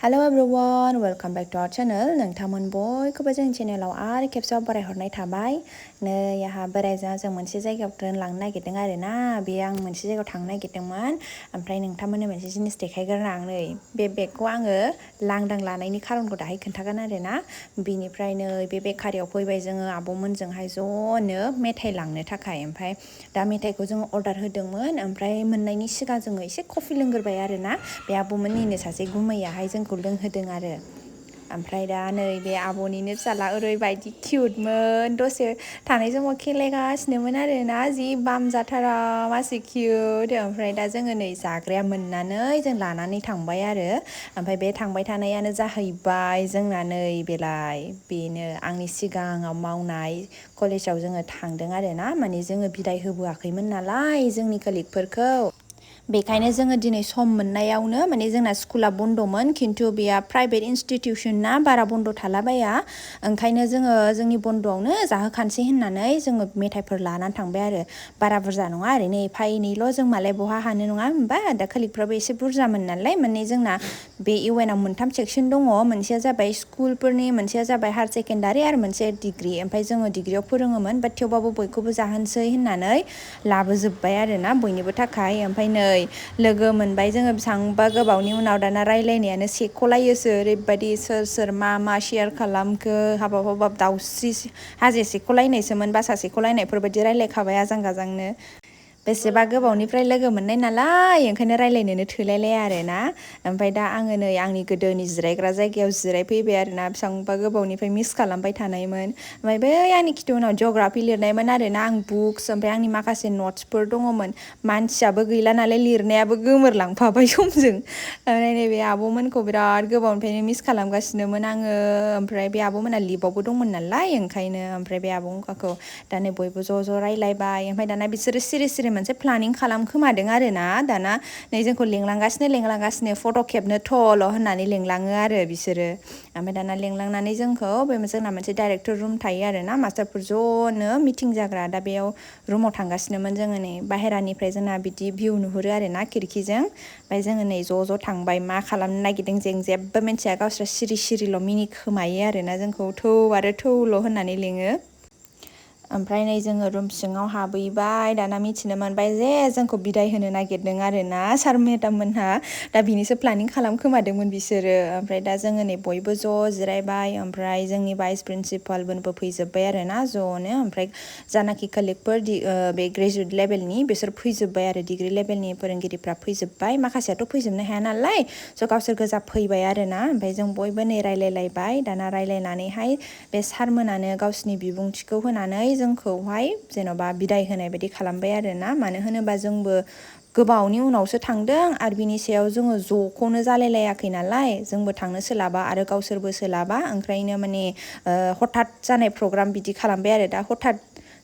Hello everyone, welcome back to our channel. Nwngtang बयखौबो जोंनि चेनेलाव आरो खेबसेबाव बरायहरनाय थाबाय। नै आहा बोरायजों जों मोनसे जायगायाव ट्रेन लांनो नागिरदों आरोना। बे आं मोनसे जायगायाव थांनो नागिरदोंमोन। ओमफ्राय नोंथांमोननो मोनसे जिनिस देखायग्रोनो आं नै बे बेगखौ आङो लांदां लानायनि खारनखौ दाहाय खोन्थागोन आरोना। बिनिफ्राय नै बे बेकारियाव फैबाय जोङो आब'मोनजोंहाय ज'नो मेथाइ लांनो थाखाय। ओमफ्राय दा मेथाइखौ जोङो अर्डार होदोंमोन। ओमफ्राय मोननायनि सिगां जोङो एसे कफि लोंग्रोबाय आरोना। बे आब'मोननिनो सासे गुमैयाहाय जोंखौ लोंहोदों आरो। ओमफ्राय दा नै बे आब'निनो फिसाला ओरैबायदि किउटमोन दसे थानाय समाव खेलायगासिनोमोन आरोना जि बामजाथारा मासे किउट। ओमफ्राय दा जोङो नै जाग्राया मोननानै जों लानानै थांबाय आरो। ओमफ्राय बे थांबाय थानायानो जाहैबाय जोंना नै बेलाय बेनो आंनि सिगाङाव मावनाय कलेजाव जोङो थांदों आरोना। माने जोङो बिदाय होबोआखैमोन नालाय जोंनि कलिगफोरखौ। बेखायनो जोङो दिनै सम मोननायावनो माने जोंना स्कुला बन्द'मोन खिन्थु बेया प्राइभेट इन्स्टिटिउसन ना बारा बन्द' थालाबाया। ओंखायनो जोङो जोंनि बन्द'आवनो जाहोखानोसै होननानै जोङो मेथाइफोर लानानै थांबाय आरो। बारा बुरजा नङा ओरैनो एफा एनैल' जों मालाय बहा हानो नङा होमबा। दा कलिगफ्राबो एसे बुरजामोन नालाय माने जोंना बे इउएनआव मोनथाम सेक्सन दङ। मोनसेया जाबाय स्कुलफोरनि, मोनसेया जाबाय हायार सेकेन्डारि आरो मोनसे डिग्रि। ओमफ्राय जोङो डिग्रियाव फोरोङोमोन बाट थेवबाबो बयखौबो जाहोनोसै होननानै लाबोजोब्बाय आरोना बयनिबो थाखाय। ओमफ्राय नै लोगो मोनबाय जोङो बेसेबांबा गोबावनि उनाव दाना रायलायनायानो सेख'लायोसो ओरैबायदि सोर सोर मा शेयार खालामखो हाबाब हाबाब दाउस्रि हाजे सेख'लायनायसोमोन बासा सेख'लायनायफोरबायदि रायलायखाबाय आजां गाजांनो। बेसेबा गोबावनिफ्राय लोगो मोननाय नालाय ओंखायनो रायलायनोनो थोलायलाया आरोना। ओमफ्राय दा आङो नै आंनि गोदोनि जिरायग्रा जायगायाव जिरायफैबाय आरोना बेसेबांबा गोबावनिफ्राय मिस खालामबाय थानायमोन। ओमफ्राय बै आंनि खिथु उनाव जिअ'ग्राफि लिरनायमोन आरोना आं बुक्स ओमफ्राय आंनि माखासे नट्सफोर दङमोन। मानसियाबो गैला नालाय लिरनायाबो गोमोरलांफाबाय समजों। ओमफ्राय नैबे आब'मोनखौ बिराद गोबावनिफ्रायनो मिस खालामगासिनोमोन आङो। ओमफ्राय बे आब'मोना लिबावबो दंमोन नालाय ओंखायनो। ओमफ्राय बे आब'मोनखौ दा नै बयबो ज' रायलायबाय। ओमफ्राय दाना बिसोरो सिरि सिरि मोनसे प्लानिं खालामखोमादों आरोना। दाना नै जोंखौ लेंलांगासिनो फट' खेबनो थल' होननानै लेंलाङो आरो बिसोरो। ओमफ्राय दाना लेंलांनानै जोंखौ बे जोंना मोनसे डाइरेक्टर रुम थायो आरोना मास्टारफोर ज'नो मिटिं जाग्रा। दा बेयाव रुमाव थांगासिनोमोन जोङो नै बाहेरानिफ्राय जोंना बिदि भिउ नुहुरो आरोना खिरखिजों। ओमफ्राय जोङो नै ज' थांबाय मा खालामनो नागिरदों जों जेबो मिन्थिया गावस्रा सिरि सिरिल' मिनिखोमायो आरोना जोंखौ थौ आरो थौल' होननानै लिङो। ओमफ्राय नै जोङो रुम सिङाव हाबहैबाय दाना मिथिनो मोनबाय जे जोंखौ बिदाय होनो नागिरदों आरोना सार मेडाम मोनहा। दा बिनिसो प्लानिं खालामखोमादोंमोन बिसोरो। ओमफ्राय दा जोङो नै बयबो ज' जिरायबाय। ओमफ्राय जोंनि भाइस प्रिन्सिपालमोनबो फैजोब्बाय आरोना ज'नो। ओमफ्राय जानाखि कलिगफोर बे ग्रेजुवेट लेभेलनि बिसोर फैजोब्बाय आरो डिग्रि लेभेलनि फोरोंगिरिफ्रा फैजोब्बाय। माखासेयाथ' फैजोबनो हाया नालाय स' गावसोर गोजा फैबाय आरोना। ओमफ्राय जों बयबो नै रायलायलायबाय। दाना रायलायनानैहाय बे सारमोनानो गावसिनि बिबुंथिखौ होनानै जोंखौहाय जेन'बा बिदाय होनाय बायदि खालामबाय आरोना। मानो होनोबा जोंबो गोबावनि उनावसो थांदों आरो बिनि सायाव जोङो ज'खौनो जालायलायाखै नालाय जोंबो थांनो सोलाबा आरो गावसोरबो सोलाबा। ओंखायनो माने हठात जानाय प्रग्राम बिदि खालामबाय आरो। दा हठात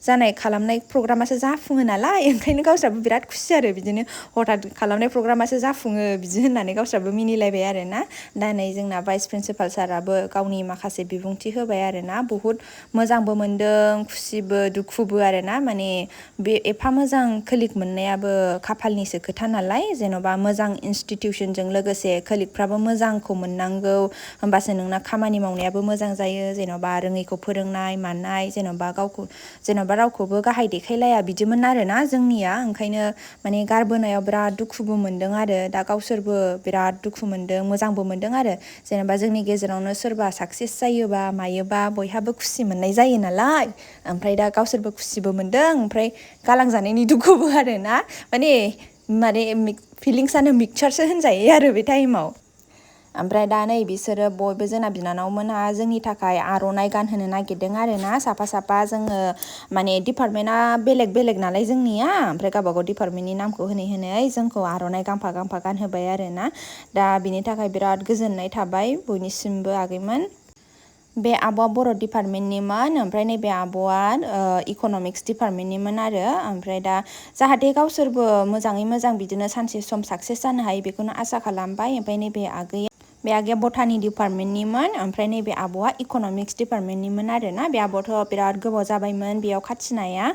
जानाय खालामनाय प्रग्रामासो जाफुङो नालाय ओंखायनो गावस्राबो बिराद खुसि आरो बिदिनो हठात खालामनाय प्रग्रामासो जाफुङो बिदि होननानै गावस्राबो मिनिलायबाय आरोना। दा नै जोंना भाइस प्रिन्सिपाल साराबो गावनि माखासे बिबुंथि होबाय आरोना। बहुद मोजांबो मोनदों खुसिबो दुखुबो आरोना। माने बे एफा मोजां कलिग मोननायाबो खाफालनिसो खोथा नालाय। जेन'बा मोजां इन्स्टिटिउसनजों लोगोसे कलिगफ्राबो मोजांखौ मोननांगौ होमबासो नोंना खामानि मावनायाबो मोजां जायो। जेन'बा रोङैखौ फोरोंनाय मानाय जेन'बा गावखौ जेन'बा रावखौबो गाहाय देखायलाया बिदिमोन आरोना जोंनिया। ओंखायनो माने गारबोनायाव बिराद दुखुबो मोनदों आरो। दा गावसोरबो बिराद दुखु मोनदों मोजांबो मोनदों आरो। जेनेबा जोंनि गेजेरावनो सोरबा साक्सेस जायोबा मायोबा बयहाबो खुसि मोननाय जायो नालाय। ओमफ्राय दा गावसोरबो खुसिबो मोनदों ओमफ्राय गालांजानायनि दुखुबो आरोना। माने फिलिंसानो मिक्सारसो होनजायो आरो बे टाइमाव। ओमफ्राय दा नै बिसोरो बयबो जोंना बिनानावमोनहा जोंनि थाखाय आर'नाइ गानहोनो नागिरदों आरोना साफा जोङो माने डिपार्टमेन्टआ बेलेग बेलेग नालाय जोंनिया। ओमफ्राय गावबागाव डिपार्टमेन्टनि नामखौ होनै जोंखौ आर'नाइ गांफा गानहोबाय आरोना। दा बिनि थाखाय बिराद गोजोननाय थाबाय बयनिसिमबो आगैमोन। बे आब'आ बर' डिपार्टमेन्टनिमोन ओमफ्राय नैबे आब'आ इक'नमिक्स डिपार्टमेन्टनिमोन आरो। ओमफ्राय दा जाहाथे गावसोरबो मोजाङै मोजां बिदिनो सानसे सम साक्सेस जानो हायो बेखौनो आसा खालामबाय। ओमफ्राय नैबे आगैया बे आगैया बटानि डिपार्टमेन्टनिमोन ओमफ्राय नैबे आब'आ इक'नमिक्स डिपार्टमेन्टनिमोन आरोना बे आब'आथ' बिराद गोबाव जाबायमोन बेयाव खाथिनाया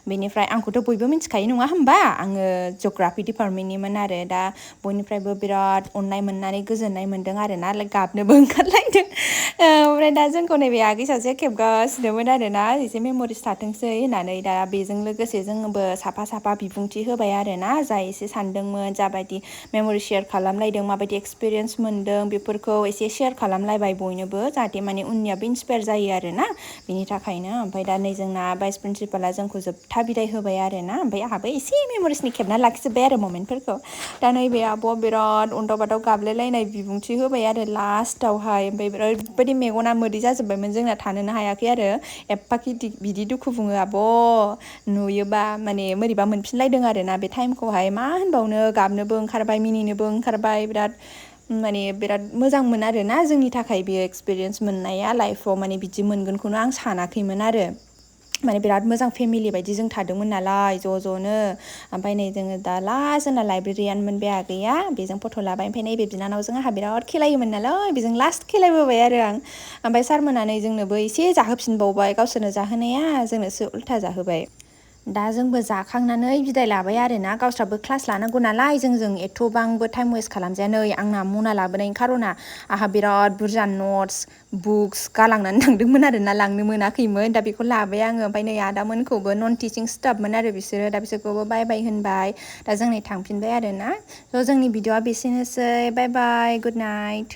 बेनिफ्राय आंखौथ' बयबो मिथिखायो नङा होमबा आङो जिअ'ग्राफि डिपार्टमेन्टनिमोन आरो दा बयनिफ्रायबो बिराद अननाय मोननानै गोजोननाय मोन्दों आरोना गाबनोबो ओंखारलायदों ओमफ्राय दा जोंखौ नैबे आगै सासे खेबगासिनोमोन आरोना एसे मेम'रिस थाथोंसै होननानै दा बेजों लोगोसे जोंबो साफा साफा बिबुंथि होबाय आरोना जा एसे सानदोंमोन जाबायदि मेम'रि शेयार खालामलायदों माबायदि एक्सपिरियेन्स मोन्दों बेफोरखौ एसे शेयार खालामलायबाय बयनोबो जाहाथे माने उननियाबो इन्सपायार जायो आरोना बिनि थाखायनो ओमफ्राय दा नै जोंना भाइस प्रिन्सिपाला जोंखौ जोबथा बिदाय होबाय आरोना ओमफ्राय आंहाबो एसे मेम'रिसनि खेबना लाखिजोब्बाय आरो ममेन्टफोरखौ दा नैबे आब'आ बिराद अन्दाव बादाव गाबलायलायनाय बिबुंथि होबाय आरो लास्टावहाय ओमफ्राय ओरैबायदि मेगना मोदै जाजोब्बायमोन जोंना थानोनो हायाखै आरो एफा बिदि दुखु बुङो आब' नुयोबा माने बोरैबा मोनफिनलायदों आरोना बे टाइमखौहाय मा होनबावनो गाबनोबो ओंखारबाय मिनिनोबो ओंखारबाय बिराद माने बिराद मोजांमोन आरोना जोंनि थाखाय बेयो एक्सपिरियेन्स मोननाया लाइफआव माने बिदि मोनगोनखौनो आं सानाखैमोन आरो माने बिराद मोजां फेमिलि बायदि जों थादोंमोन नालाय ज'-ज'नो ओमफ्राय नै जोङो दा लास्ट जोंना लाइब्रेरियानमोन बे आगैया बेजों फट' लाबाय ओमफ्राय नैबे बिनानावजों आंहा बिराद खेलायोमोन नालाय बेजों लास्ट खेलायबोबाय आरो आं ओमफ्राय सारमोना नै जोंनोबो एसे जाहोफिनबावबाय गावसोरनो जाहोनाया जोंनोसो उल्था जाहोबाय दा जोंबो जाखांनानै बिदाय लाबाय आरोना गावस्राबो क्लास लानांगौ नालाय जों एथ'बांबो टाइम वेस्ट खालामजाया नै आंना मना लाबोनायनि खार'ना आंहा बिराद बुरजा नट्स बुक्स गालांनानै थांदोंमोन आरोना लांनो मोनाखैमोन दा बेखौ लाबाय आङो ओमफ्राय नै आदामोनखौबो नन टिचिं स्टाफमोन आरो बिसोरो दा बिसोरखौबो बाय बाय होनबाय दा जों नै थांफिनबाय आरोना थ' जोंनि भिडिअआ बेसेनोसै बाय बाय गुड नाइट